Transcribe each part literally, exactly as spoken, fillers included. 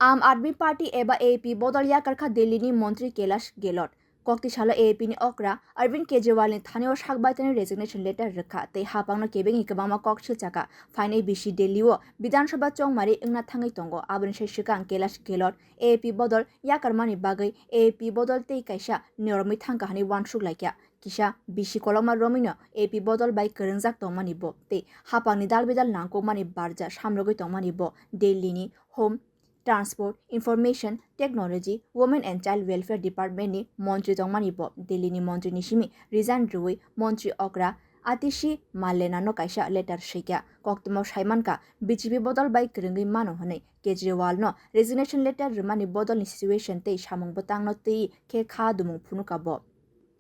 Aam Aadmi Party eba A A P bodol yakarkha Delhi ni montri Kailash Gehlot. Kokti salo A A P ni okra Arvind Kejriwal ni thani o sak baithani resignation letter rwkha tei hapang no kebengni kwbangma kok silchakha. Phainai bisi Delhi o Bidhan Sabha chongmari wngna thangwi tongo. Aboni sai swkang Kailash Gehlot A A P bodol yakarmani bagwi A A P bodol tei kaisa noromwi thangkha hwnwi uansuk laikha. Kisa bisi kolokma romwino A A P bodol bai kwrwngjak tongmani bo tei hapangni dal bidal nangkukmani barja samrogwi tongmani bo Delhi ni Home, Transport, Information Technology, Women and Child Welfare Department ni montri tongmani bo Delhi ni montri ni simi resign rwui montri okra Atishi Marlena no kaisa letter swikha. Koktwmao saimankha B J P bodol bai kwrwngwi mano hwnwi Kejriwal no resignation letter rwmani bodol ni situation tei samung bwtang no twi khe kha dumung phunukha bo.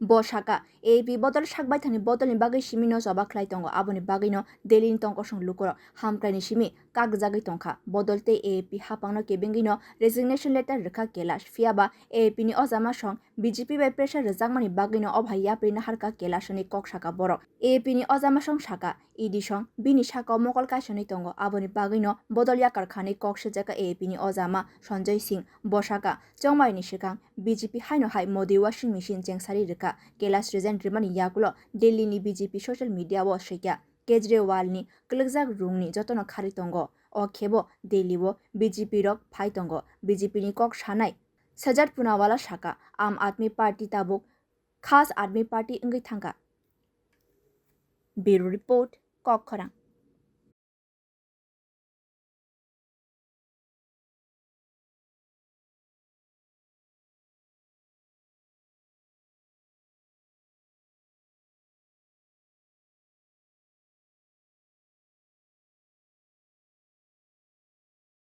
Bo saka, A A P bodol sak baithani bodol ni bagwi simi no choba khlai tongo, aboni bagwi no Delhi ni tongkosong lukurok hamkrai ni simi kakjagwi tongkha. Bodol tei A A P hapang no kebengwi no resignation letter rwkha Kailash, phiyaba A A P ni o jama song B J P bai pressure rwjakmani bagwi no o bahai yapri naharkha Kailash hwnwi kok saka borok. A A P ni o jama song saka, E D song bini saka o mokol kaisonwi tongo, aboni bagwi no bodol yakarkha hwnwi kok siljakha A A P ni o jama Sanjay Singh. Bo saka, chongmari ni swkang B J P haino hai Modi washing machine chengsari rwkha. Kailash resign rwmani yagulo Delhi ni B J P social media o swikha. Kejriwal ni kwlwkjak rung ni jotono kharwi tongo. O khebo Delhi o B J P rok phai tongo. B J P ni kok sanai Sajad Poonawalla saka, Aam Aadmi Party tabuk Khas Aadmi Party wngwi thangkha. Bureau Report, Kokkhorang.